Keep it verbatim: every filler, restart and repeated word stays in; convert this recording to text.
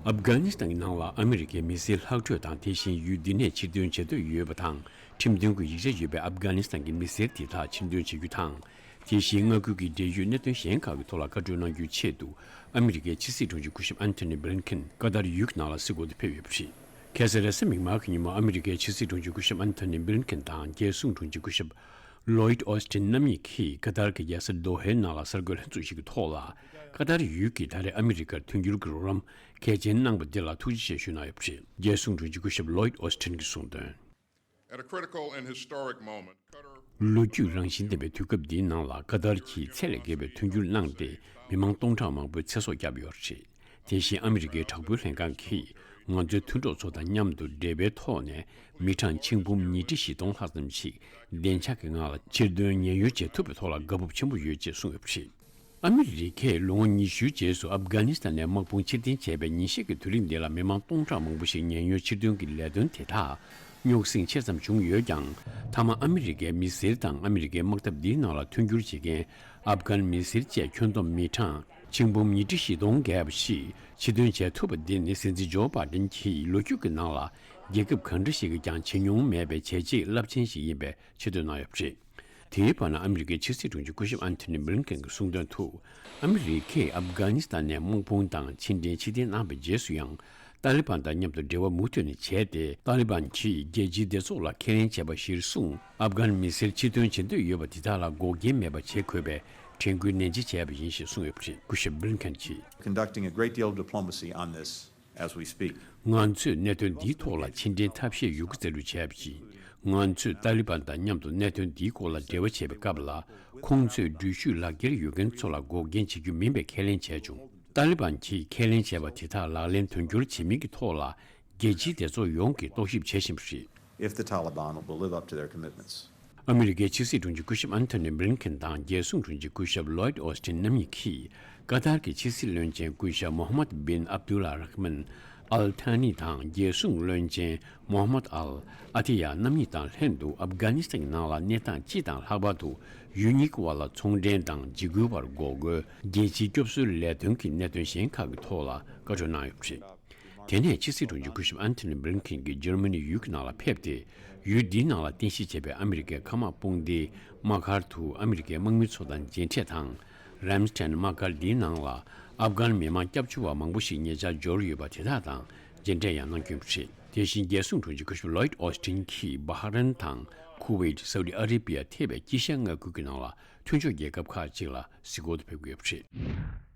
ཨབ་གྷ་ནི་སི་ཐན་གྱི་ནང་ལ་ཨ་མི་རི་ཀའི་མི་སེར་ལྷག་འཕྲོས་དང་། དེ་བཞིན་ཡུལ་འདི་ནས་ཕྱིར་འདོན་བྱེད་འདོད་ཡོད་པ་དང་། ཁྲིམས་མཐུན་གྱི་ཡིག་ཆ་ཡོད་པའི་ཨབ་གྷ་ནི་སི་ཐན་གྱི་མི་སེར་དེ་དག་ཕྱིར་འདོན་བྱེད་རྒྱུ་དང་། དེ་བཞིན་མངའ་ཁུལ་གྱི་འབྲེལ་ཡོད་གནད་དོན་གཞན་ཁག་གི་ཐོག་ལ་བཀའ་འཁྲོལ་གནང་རྒྱུའི་ཆེད་དུ། ཨ་མི་རི་ཀའི་ཕྱི་སྲིད་དྲུང་ཆེ་སྐུ་ཞབས་ཨན་ཐོ་ནི་བྷི་ལིན་ཁེན་ཀ་ཏར་ཡུལ་གྱི་ནང་ལ་གཟིགས་སྐོར་དུ་ཕེབས་ཡོད་པ་རེད། ཁ་སང་རེས་གཟའ་མིག་དམར་གྱི་ཉིན་མོ་ཨ་མི་རི་ཀའི་ཕྱི་སྲིད་དྲུང་ཆེ་སྐུ་ཞབས་ཨན་ཐོ་ནི་བྷི་ལིན་ཁེན་དང་། རྒྱལ་སྲུང་དྲུང་ཆེ་སྐུ་ཞབས་ལོའིད་ཨོ་སི་ཐིན་རྣམ་གཉིས་ཀྱིས་ཀ་ཏར་གྱི་རྒྱལ་ས་དོ་ཧའི་ནང་ལ་གསར་འགོད་ལྷན་ཚོགས་ཤིག་གི་ཐོག་ལ། ཀ་ཏར་ཡུལ་གྱིས་ད་རེས་ཨ་མི་རི་ཀར་མཐུན་འགྱུར་གྱི་རོགས་རམ་གལ་ཆེན་གནང་པ་འདི་ལ་ཐུགས་རྗེ་ཆེ་ཞུ་གནང་ཡོད་པ་རེད། རྒྱལ་སྲུང་དྲུང་ཆེ་སྐུ་ཞབས་ལོའིད་ཨོ་སི་ཐིན་གྱིས་གསུངས་དོན། At a critical and historic moment, Qatar ལོ་རྒྱུས་རང་བཞིན་ལྡན་པའི་དུས་སྐབས་འདིའི་ནང་ལ། ཀ་ཏར་གྱིས་ཚད་ལས་བརྒལ་བའི་མཐུན་འགྱུར་གནང་སྟེ། མི་མང་སྟོང་ཕྲག་མང་པོའི་ཚེ་སྲོག་བསྐྱབས་ཡོད་རེད། དེ་བཞིན་ཨ་མི་རི་ཀའི་དྲག་པོའི་ལྷན་ཁང་གིས། ང་ཚོའི་མཐུན་གྲོགས་ཚོ་དང་མཉམ་དུ་འབྲེལ་བའི་ཐོག་ནས། མི་གྲངས་ཆིག་འབུམ་ཉིས་ཁྲི་བཞི་སྟོང་ལྷག་ཙམ་ཞིག་བདེ་འཇགས་ཀྱི་ངང་ལ་ཕྱིར་འདོན་ཉེན་གཡོལ་བྱེད་ཐུབ་པའི་ཐོག་ལ་དགའ་སྤོབས་ཆེན་པོ་ཡོད་ཅེས་གསུངས་ཡོད་པ་རེད། ཨ་མི་རི་ཀས་ལོ་ངོ་ཉི་ཤུའི་རྗེས་སུ་ཨབ་གྷ་ནི་སི་ཐན་ནས་དམག་དཔུང་ཕྱིར་འཐེན་བྱས་པའི་ཉིན་ཤས་ཀྱི་དུས་རིང་འདི་ལ། མི་མང་སྟོང་ཕྲག་མང་པོ་ཞིག་ཉེན་གཡོལ་ཕྱིར་འདོན་གྱི་ལས་དོན་དེ་དག་རྙོག་ཟིང་ཆེ་ཙམ་བྱུང་ཡོད་ཀྱང་། མཐའ་མ་ཨ་མི་རི་ཀའི་མི་སེར་དང་ཨ་མི་རི་ཀའི་དམག་འཐབ་འདིའི་ནང་ལ་མཐུན་འགྱུར་བྱེད་མཁན་ཨབ་གྷན་མི་སེར་བཅས་ཁྱོན་བསྡོམས་མི་གྲངས་ཆིག་འབུམ་ཉིས་ཁྲི་བཞི་སྟོང་བརྒལ་བ་ཞིག་ཕྱིར་འདོན་བྱས་ཐུབ་པ་འདི་ནི། སྲིད་འཛིན་ཇོ་བྷ་ཌེན་གྱིས་ལོ་རྒྱུས་ཀྱི་ནང་ལ་རྒྱལ་ཁབ་གང་འདྲ་ཞིག་གིས་ཀྱང་བྱེད་མྱོང་མེད་པའི་བྱས་རྗེས་རླབས་ཆེན་ཞིག་ཡིན་པའི་ཆེ་བསྟོད་གནང་ཡོད་པ་རེད། དེའི་བར་ན། ཨ་མི་རི་ཀའི་ཕྱི་སྲིད་དྲུང་ཆེ་སྐུ་ཞབས་ཨན་ཐོ་ནི་བྷི་ལིན་ཀེན་གྱིས་གསུངས་དོན་དུ། ཨ་མི་རི་ཀས་ཨབ་གྷ་ནི་སི་ཐན་ནས་དམག་དཔུང་དང་ཕྱིར་འཐེན་ཕྱིར་འཐེན་གནང་བའི་རྗེས་སུ་ཡང་། ཏཱ་ལི་བན་དང་མཉམ་དུ་འབྲེལ་བ་མུ་མཐུད་ནས་བྱས་ཏེ། ཏཱ་ལི་བན་གྱིས་རྒྱལ་སྤྱིའི་སྡེ་ཚོགས་ལ་ཁས་ལེན་བྱས་པ་གཞིར་བཟུང་། ཨབ་གྷན་མི་སེར་ཕྱིར་འདོན་བྱེད་འདོད་ཡོད་པ་དེ་དག་ལ་འགོག་རྐྱེན་མེད་པ་བྱེད་དགོས་པའི་དྲན་སྐུལ་ནན་ཆེ་བྱས་པ་ཡིན་ཞེས་གསུངས་ཡོད་པ་རེད། སྐུ་ཞབས་བྷི་ལིན་ཀེན་གྱིས། Conducting a great deal of diplomacy on this as we speak. ང་ཚོས་གནད་དོན་འདིའི་ཐོག་ལ་ཕྱིར་འཐེན་ཐབས་ཤེས་ཡོད་རྒུ་བྱ་རྒྱུ་བྱས་པ་ཡིན། ང་ཚོས་ཏཱ་ལི་བན་དང་མཉམ་དུ་གནད་དོན་འདིའི་སྐོར་ལ་འབྲེལ་བ་བྱེད་པའི་སྐབས་ལ། ཁོང་ཚོས་འགྲུལ་བཞུད་ལག་འཁྱེར་ཡོད་མཁན་ཚོ་ལ་འགོག་རྐྱེན་བྱེད་རྒྱུ་མིན་པའི་ཁས་ལེན་བྱས་བྱུང་། ཏཱ་ལི་བན་གྱིས་ཁས་ལེན་བྱས་པ་དེ་དག་ལག་ལེན་དོན་འཁྱོལ་བྱེད་མིན་གྱི་ཐོག་ལ། རྒྱལ་སྤྱིའི་སྡེ་ཚོགས་ཡོངས་ཀྱིས་རྟོག་ཞིབ་བྱེད་བཞིན་པ་རེད། If the Taliban will live up to their commitments. ཨ་མི་རི་ཀའི་ཕྱི་སྲིད་དྲུང་ཆེ་སྐུ་ཞབས་ཨན་ཐོ་ནི་བྷི་ལིན་ཀེན་དང་། རྒྱལ་སྲུང་དྲུང་ཆེ་སྐུ་ཞབས་ལོའིད་ཨོ་སི་ཐིན་རྣམ་གཉིས་ཀྱིས། ཀ་ཏར་གྱི་ཕྱི་སྲིད་བློན་ཆེན་སྐུ་ཞབས་མོ་ཧམ་མད་བིན་ཨབ་དུ་ལ་ར་ཧ་མན་ཨལ་ཐ་ནི་དང་། རྒྱལ་སྲུང་བློན་ཆེན་མོ་ཧམ་མད་ཨལ་ཨ་ཐི་ཡ་རྣམ་གཉིས་དང་ལྷན་དུ། ཨབ་གྷ་ནི་སི་ཐན་གྱི་ནང་ལ་གནས་སྟངས་སྤྱི་དང་ལྷག་པར་དུ། ཡུལ་གཉིས་ཀྱི་དབར་ལ་ཚོང་འབྲེལ་དང་འཇིགས་སྐུལ་བར་འགོག་རྒོལ། རྒྱལ་སྤྱིའི་སྐྱོབ་གསོའི་ལས་དོན་གྱི་གནད་དོན་གཞན་ཁག་གི་ཐོག་ལ་བཀའ་འཁྲོལ་གནང་ཡོད་པ་རེད། དེ་ནས་ཕྱི་སྲིད་དྲུང་ཆེ་སྐུ་ཞབས་ཨན་ཐོ་ནི་བྷི་ལིན་ཀེན་གྱིས་འཇར་མ་ནི་ཡུལ་གྱི་ནང་ལ་ཕེབས་ཏེ། ཡུལ་འདིའི་ནང་ལ་རྟེན་གཞི་བྱས་པའི་ཨ་མི་རི་ཀའི་མཁའ་དམག་དཔུང་སྡེའི་དམག་སྒར་དུ་ཨ་མི་རི་ཀའི་དམག་མི་ཚོ་དང་མཇལ་འཕྲད་དང་། རམ་སི་ཊན་དམག་སྒར་འདིའི་ནང་ལ་ཨབ་གྷན་མི་དམངས་སྐྱབས་བཅོལ་བ་མང་པོ་ཞིག་ཉེ་ཆར་འབྱོར་ཡོད་པ་དེ་དག་དང་མཇལ་འཕྲད་ཡང་གནང་རྒྱུ་ཡིན་པ་རེད། དེ་བཞིན་རྒྱལ་སྲུང་དྲུང་ཆེ་སྐུ་ཞབས་ལོའིད་ཨོ་སི་ཊིན་གྱིས་བྷ་ཧ་རན་དང་ཁུ་ཝེད། སའུ་ཏི་ཨ་རེ་བྷི་ཡ་ཐེ་བའི་དཀྱིལ་ཤར་མངའ་ཁུལ་གྱི་ནང་ལ་མཐུན་ཕྱོགས་རྒྱལ་ཁབ་ཁག་ཅིག་ལ་གཟིགས་སྐོར་དུ་ཕེབས་ཀྱི་ཡོད་པ་རེད།